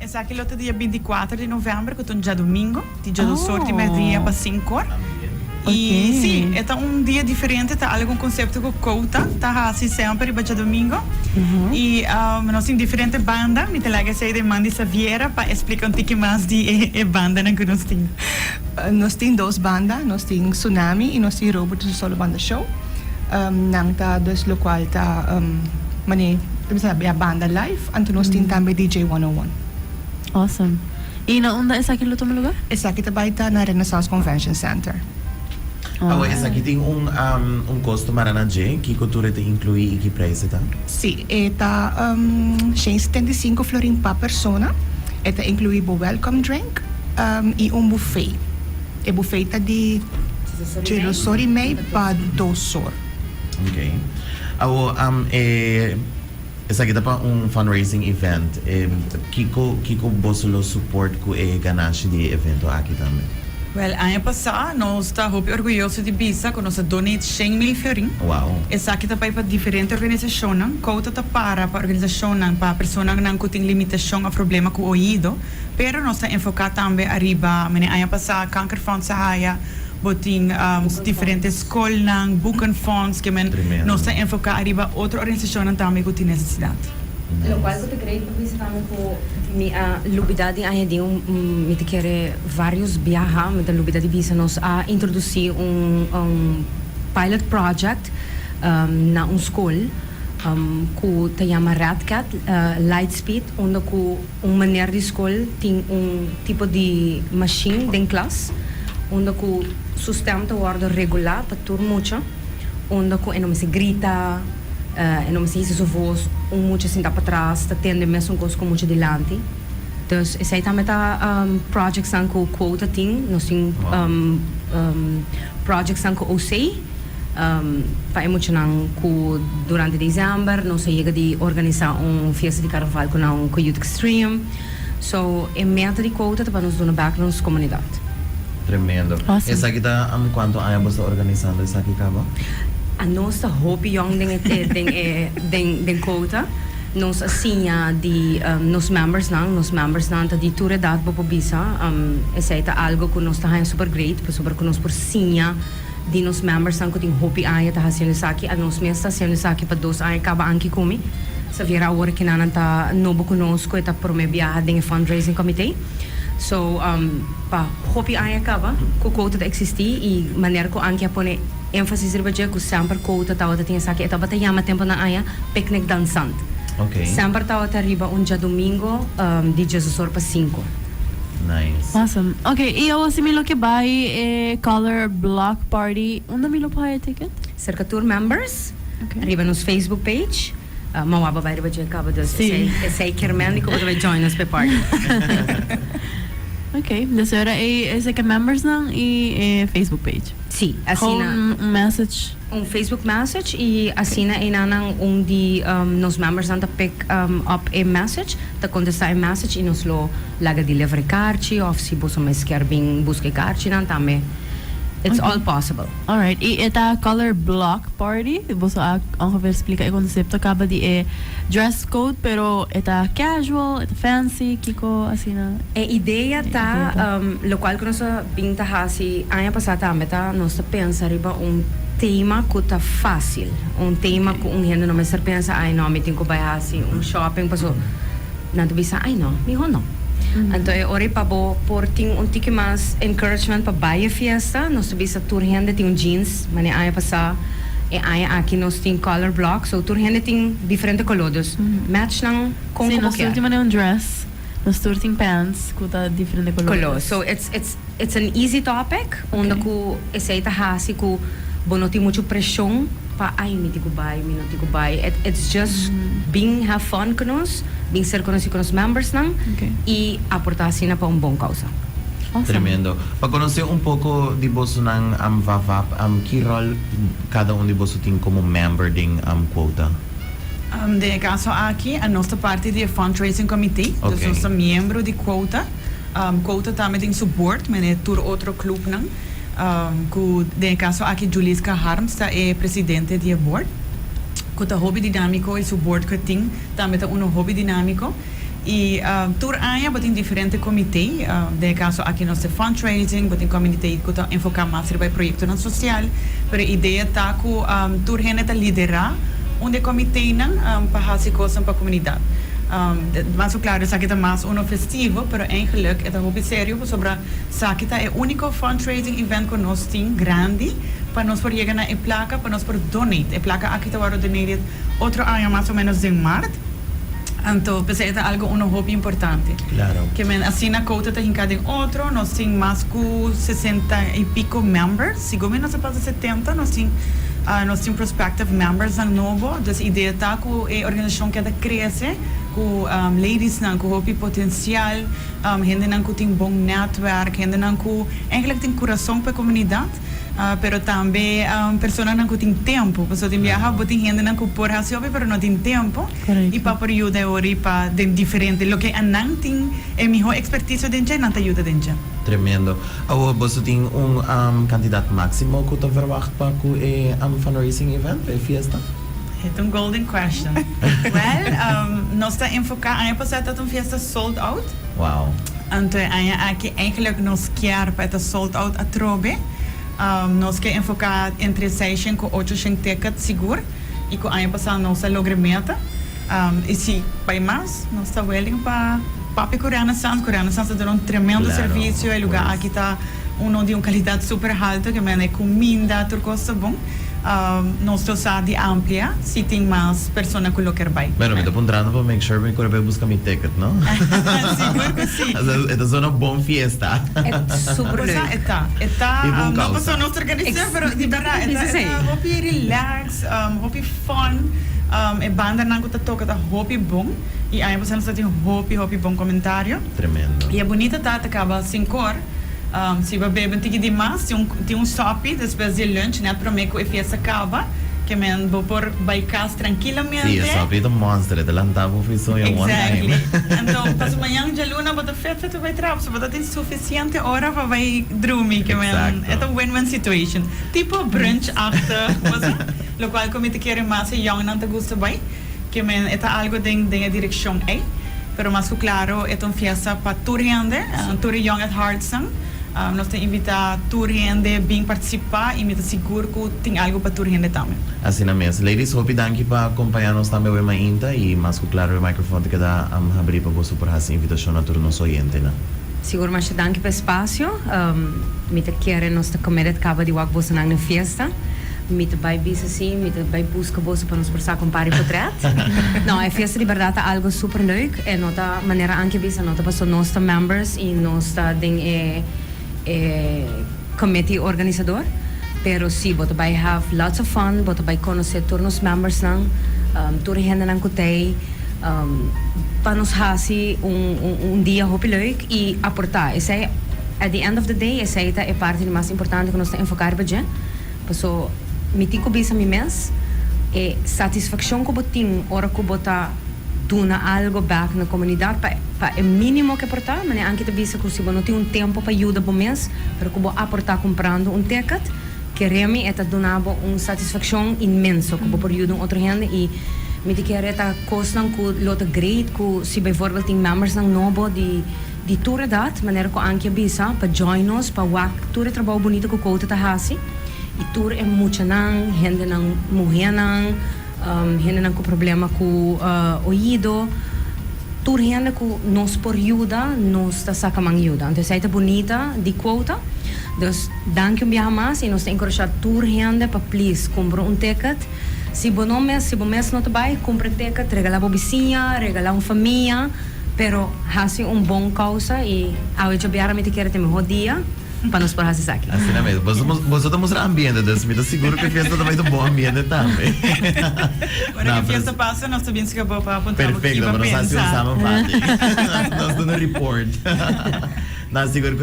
Esaki lo ta dia 24 di november, cu ta un diadomingo, di 12'or di merdia pa 5'or. Y si, e ta un dia diferente, ta algo un concepto cu Quota ta haci semper riba diadomingo. Y nos tin diferente banda, mi ta laga esey den man di Xaviera pa explica un tiki mas di e bandanan cu nos tin. Nos tin dos banda, nos tin Tsunami y nos tin Robert su solo banda show. Nan ta dus locual ta mane ta bisa ya banda live, anto nos tin tambe DJ 101. Awesome. Y na unda esaki lo tuma lugar? Esaki ta bay ta na Renaissance Convention Center. Awe esaki tin un un costo mara na dje, kico tur e ta inclui y ki prijs e ta? Si, e ta 175 florin pa persona. E ta inclui bo welcome drink y un buffet. E buffet ta di 2 or y mei pa 2 or. Ok. Awo e esaki ta pa un fundraising event. Kico kico boso lo support cu e ganashi di e evento aki tambe? Wel, aña pasa nos ta hopi orguyoso di bisa cu nos a donate 100,000 florin. Esaki ta bay pa diferente organisacionnan. Quota ta para pa organisacionnan pa personanan cu tin limitacion of problema cu oido. Pero nos ta enfoca tambe ariba, mene aña pasa Kankerfonds a haya, bo tin diferente scolnan, boekenfonds, ke men nos ta enfoca ariba otro organisacionnan tambe cu tin necesidad. Locual cu ta great pa bisa tambe cu mi a lubida di añadi un, mi ta kere varios biaha mi ta lubida di bisa nos a introduci un pilot project na un scol cu ta yama Red Cat Lightspeed unda cu Un meneer di skol tin un tipo di mashin den klas unda ku su stem ta wòrdu regulá pa tur mucha, unda ku e no mester grita, e no mester hisa su vos, un mucha sinta patras ta tende mesun kos ku mucha dilanti. Dus esei tambe ta projectsnan ku Quota tin, nos tin projectsnan ku OC. Pa e muchanan ku durante december nos a yega di organisa un fiesta di carnaval ku nan ku Youth Extreme. So e meta di Quota ta pa nos duna bek na nos comunidad. Tremendo. Esaki ta cuanto aña bo sta organisando esaki caba? Anos ta hopi yong den e den e den den Quota. Nos a siña di nos membersnan. Nos membersnan ta di tur edad bo por bisa. Esei ta algo ku nos ta haña super great pasobra ku nos por siña Di nos membersnan ku tin hopi aña ta hasiendo esaki, anos mes ta hasiendo esaki pa dos aña kaba anki ku mi. Xavier awor kinanan ta nobo ku nos ku e ta prome biaha den e fundraising committee. So pa hopi aña kaba ku quota ta existi i manera ku anki a pone enfasis riba dje ku semper quota tabata tin esaki e tabata yama temponan aña picnic dansant. Semper tabata riba un djadomingo di diesosor pa sinku. Nice. Awesome. Ok, y awo si mi lo ke bay e color block party, unda mi lo por haya ticket? Cerca tur members, riba nos Facebook page. Ma waba bay riba dje caba dus Sí. esey kier men di cu bo ta bay join nos p'e party. Ok, dus ora ey e cerca members nan y e Facebook page. Sí, asina. Gewoon un message. Un Facebook message y asina enanan un di nos membersnan ta pick up e message, ta contesta e message y nos lo laga deliver e kaarchi of si boso mes kier bin busca e kaarchinan tambe it's all possible. Alright, y e ta color block party, boso a ongeveer splica e concepto caba di e dress code pero e ta casual, e ta fancy, kico asina? E idea ta, locual cu nos a bin ta haci aña pasa tambe ta nos ta pensa riba un tema cu ta facil, un tema cu un hende no mester pensa ay no mi tin cu bay haci un shopping paso nan ta bisa ay no miho no. Anto e ora pa bo por tin un tiki mas encouragement pa bay e fiesta nos ta bisa tur hende tin un jeans mane aña pasa e aña aki nos tin color block so tur hende tin diferente color dus match nan con Sí, cu bo nos tur kier. tin mane un dress. Nos tur tin pants cu ta diferente color. Color. So it's it's it's an easy topic unda cu esey ta haci cu bo no tin mucho presion pa ay mi tin cu bay mi no tin cu bay. It it's just bin have fun cu nos, bin ser conoci cu nos membersnan y aporta asina pa un bon causa. Awesome. Tremendo. Pa conoce un poco di bosonan VAVAP, ki rol cada un di boso tin como member den Quota? Den e kaso aki, nos ta parti di e fundraising committee, dus nos ta miembro di Quota. Quota tambe tin su board, mene tur otro clubnan, ku den e kaso aki Juliska Harms ta e presidente di e board, ku ta hopi dinamiko i su board ku e tin tambe ta uno hopi dinamiko. Y tur aña bo tin diferente comité, den e caso aki nos ta fundraising, bo tin comité cu ta enfoca mas riba e proyectonan social, pero e idea ta cu tur hende ta lidera un di e comiténan pa haci cosnan pa comunidad. Mas cu claro esaki ta mas uno festivo, pero eigenlijk e ta hopi serio pasobra esaki ta e unico fundraising event cu nos tin grandi pa nos por yega na e placa pa nos por donate. E placa aki ta worde donated otro aña mas o menos den maart. Anto p'esei ta algo uno hopi importante. Claro. Ke men asina Kouta ta hinká den otro, nos tin mas ku 60 i piko members, sigur mi nos a pasa 70, nos tin nos tin prospective membersnan nobo, dus idea ta ku e organisashon keda krese ku ladiesnan ku hopi potensial, hendenan ku tin bon netwerk, hendenan ku eigenlijk tin kurason pa e komunidat. Pero tambe personanan ku tin tempu, pasobra tin biaha bo tin hendenan ku por hasi hopi pero no tin tempu i pa por yuda e ora i pa den diferente loke nan tin e miho ekspertisio den dje nan ta yuda den dje. Tremendo. Awor boso tin un kantidat máksimo ku ta verwagt pa ku e fundraising event, pa e fiesta? E ta un golden question. Well, nos ta enfoká, aña pasá ta un fiesta sold out. Wow. Anto e aña aki eigenlijk nos kier pa e ta sold out atrobe. Nos ke enfoká entre seishen ku ochoshen ticket sigur i ku aña pasá nos a logra e meta. I si bai mas nos ta willing pa papia ku Renaissance, ku Renaissance ta duna un tremendo servisio, e lugá aki ta uno di un kalidat super halto ke mende kuminda tur kos ta bon. Nos lo sa di amplia si tin mas persona cu lo kier bay. Bueno, mi ta puntrando pa make sure mi cura bay busca mi ticket, no? Sigur cu si. E ta zona bon fiesta. E ta super leuk. E ta, e ta. Y bon No causa. pasobra nos ta organisa, pero di berdad e ta, e ta hopi relax, hopi fun. E bandanan cu ta toca ta hopi bon. Y aña pasado nos ta tin hopi, hopi bon comentario. Tremendo. Y e bunita ta, ta caba sincor. Si bo bebe un tiki di mas, tin un tin un sopi despues di e lunch net prome ku e fiesta kaba, ke men bo por bai kas trankilamente. Si, e sopi ta monster, e ta lanta bo for e soño one time. Exactly. Anto pasobra mañan djaluna bo ta fet fet pa bai traha, pasobra bo ta tin sufisiente ora pa bai drumi, ke men e ta un win-win situation. Tipo brunch-achtig, bo sa, lokual ku mi ta kere mas e yòngnan ta gusta bai. Ke men e ta algo den den e direkshon ei, pero mas ku klaro e ta un fiesta pa tur hende, tur e young at heartsnan. Nos ta invitá tur hende bin partisipá i mi ta sigur ku tin algo pa tur hende tambe. Asina mes. Ladies, hopi danki pa kompañá nos tambe awe mainta i mas ku klaro e microfoon ta keda habrí pa boso por hasi invitashon na tur nos oyentenan. Sigur masha danki pa e spasio. Mi ta kere nos ta committed caba di wak bosonan na fiesta. Mi ta bay bisa si, mi ta bay busca boso pa nos por saca un par di potret. No, e fiesta di berdad ta algo super leuk. E no ta, manera Ankie a bisa, no ta paso nos ta members y nos ta den e e committee organisador. Pero si, bo ta bay have lots of fun, bo ta bay conoce tur nos membersnan, tur e hendenan cu t'ey. Pa nos haci un un dia hopi leuk y aporta. Esey, at the end of the day, esey ta e parti di mas importante cu nos ta enfoca riba dje. Paso mi tin cu bisa mi mes, e satisfaccion cu bo tin ora cu bo ta duna algo bek na comunidad pa pa e minimo cu e por ta, manera Ankie ta bisa cu si bo no tin un tempo pa yuda bo mes, pero cu bo aporta cumprando un ticket, Kere mi e ta duna bo un satisfaccion inmenso cu bo por yuda un otro hende y mi ta kere ta cosnan cu lo ta great cu si bijvoorbeeld tin membersnan nobo di di tur edad manera cu Ankie a bisa pa join nos pa wak tur e trabou bunito cu Quota ta haci y tur e muchanan, hendenan muhenan, hendenan cu problema cu oido, tur hende cu nos por yuda nos ta saca man yuda. Anto esey ta bunita di Quota. Dus danki un biaha mas y nos ta encourasha tur hende pa please cumpra un ticket. Si bo no mes, si bo mes no ta bay, cumpra e ticket, regala bo bisiña, regala un famia, pero haci un bon causa y awe djabiara mi ta kere ta e miho dia pa nos por haci esaki. Asina mes. Boso boso ta mustra ambiente, dus mi ta sigur cu e fiesta ta bay ta un bon ambiente tambe. Ora cu e fiesta pasa nos ta bin sca bo pa puntra bo Perfecto, kiba pa nos haci un pensa. samenvatting. Nos duna report. Na sigur cu.